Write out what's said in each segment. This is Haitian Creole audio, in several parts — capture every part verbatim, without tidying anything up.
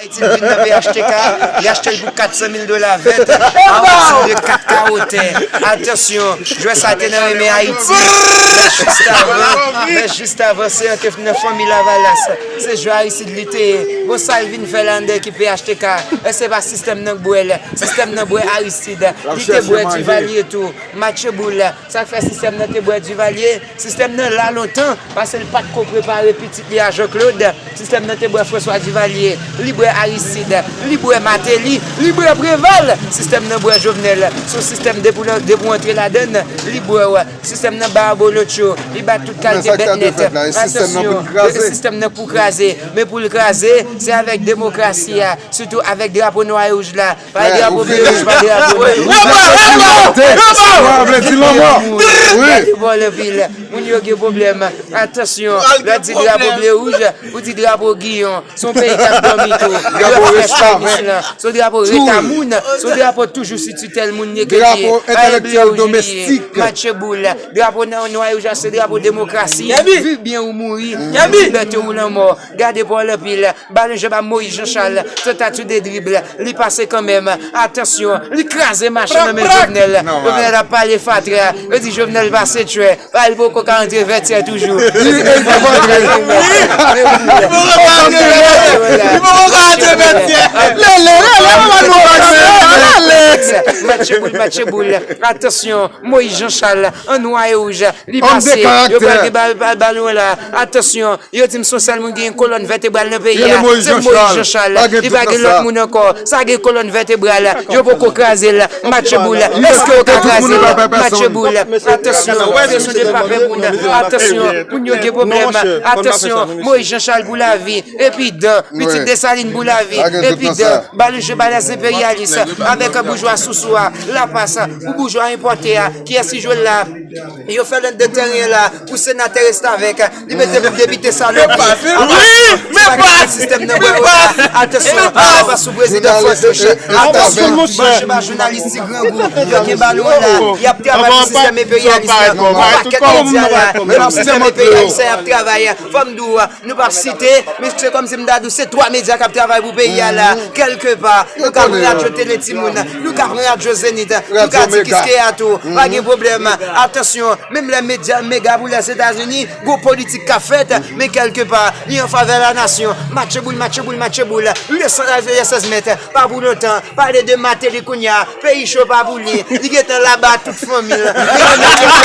Ayiti, li vin nan P H T K, li achte l pou kat san mil dola vèt, a yon ti de kat kawo tè. Atansyon, jwè sa te nan renmen Ayiti, men jis avan, men jis avan, se antre nan fanmi Lavalas. Se jwè Aristide li te ye. Bon, sa l vin fè la anndan ekip P H T K? Èske se pa sistèm nan k bwè l? Sistèm nan bwè Aristide. Li te bwè Duvalier tou. Match boul. Sa k fè sistèm nan te bwè Duvalier? Sistèm nan la lontan, paske l pa t ko prepare pitit li a Jean Claude. Sistèm nan te bwè François Duvalier, li bwè Aristide, li bwè Martelly, li bwè Préval. Sistèm nan bwè Jovenel. Se yon sistèm depi w, depi w antre ladan l, li bwè w. Sistèm nan ba abolotcho, li ba tout kalite bèt nèt. Atansyon, sistèm nan pou kraze. Men pou l kraze, se avèk demokrasi a, sitou avèk drapo nwa e wouj la. Pa drapo ble wouj, pa drapo nwa. Gade bòl anpil. Moun yo gen pwoblèm. Atansyon, lè w di drapo ble wouj, ou di drapo Giyon. Se yon peyi k ap dòmi tou. Drapo restavèk. Se yon drapo reta moun. Se yon drapo toujou sou titèl moun li ye. Drapo entèlektyèl domestik. Match boul. Drapo nan nwa e wouj la, se drapo demokrasi. Viv byen ou mouri. Viv libète ou lanmò. Gade bòl anpil. Balon jwe ba Moïse Jean Charles, tentative de dribble, li pase kanmenm, atansyon, li kraze machin nan men Jovenel. Jovenel ap pale fatra, yo di Jovenel pase tchwè, pa li poko ka antre vètyè toujou. Li poko ka antre vètyè. Li poko ka antre vètyè. Lele, lele, mama nou pase. Match boul, match boul. Atansyon, Moïse Jean Charles, an nwa e wouj, li pase, yo pral gen bal, bal, balon la. Atansyon, yo di m se yon sèl moun ki gen kolòn vètebral nan peyi a. Se Moïse Jean Charles. Li pa gen lòt moun ankò. Sa gen kolòn vètebral. Yo poko kraze l. Match boul. Èske yo ka kraze l? Match boul. Atansyon, presyon de pa pè moun. Atansyon, moun yo gen pwoblèm. Atansyon, Moïse Jean Charles pou lavi. Epi dan, pitit Desalin pou lavi. Epi dan, balon jwe ba lèzenperyalis. Avèk boujwa sousou a. Lapas pou boujwa enpòte a. Kiyès ki jwe l la? Yo fè l anndan tèren la pou senatè restavèk. Li mete pou depite salopri. Wi, men pa sistèm nan bwè w la. Atansyon, pa sou prezidan Fantouch. Atansyon, manje ba jounalis ti grangou. Yo gen balon la. Y ap travay pou sistèm enperyalis la. Yon pakèt medya la. Nan sistèm enperyalis la y ap travay. Fò m di w, nou p ap site, men se kòmsi m ta di w se twa medya k ap travay pou peyi a la. Kèlkepa, nou ka pran radyo Tele Timoun, nou ka pran radyo Zenith, nou ka di Kiskeya tou. Pa gen pwoblèm. Atansyon, menm lè medya mega pou Lèzetazini, gwo politik k ap fèt, men kèlkepa, li an favè lanasyon. Match boul, match boul, match boul. Lesann al fè sèz mèt, pa pou lontan. Pale de Martelly kounye a, peyi cho pa pou li. Li gentan laba tout fanmi l. Li gentan fè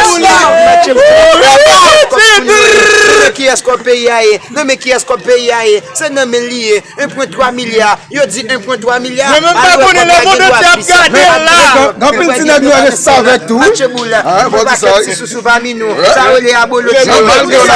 fanmi l. Match boul. Kiyès kòb peyi a ye? Non, men kiyès kòb peyi a ye? Se nan men l li ye. En pwen twa milya. Yo di en pwen twa milya. Mwen menm pa konnen lè Mondantye ap gade l la. Gen anpil ti nèg yo restavèk tou. Match boul. Yon pakèt ti sousou pami nou. Sa rele abolotcho. Sa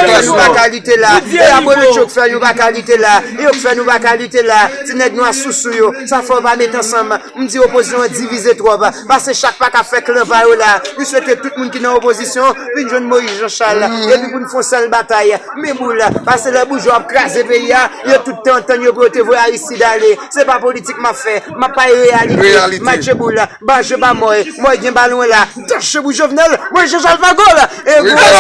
fè nou pa ka lite la. E abolotcho k fè nou pa ka lite la. E yo k fè nou pa ka lite la. Ti nèg nwa sousou yo. Sa fè w pa met ansanm. M di opozisyon an divize twòp. Paske chak pa ka fè klan pa yo la. M swete tout moun ki nan opozisyon vin jwenn Moïse Jean Charles. Epi pou n fè yon sèl batay. Men boul, paske lè boujwa ap kraze peyi a, yo tout te antann yo pou yo te voye Aristide ale. Se pa politik m ap fè, m ap pale reyalite. Match boul, ba je ba Mòy, Mòy gen balon la. Tache pou Jovenel, Mòy Jean Charles fè gòl. E gòl!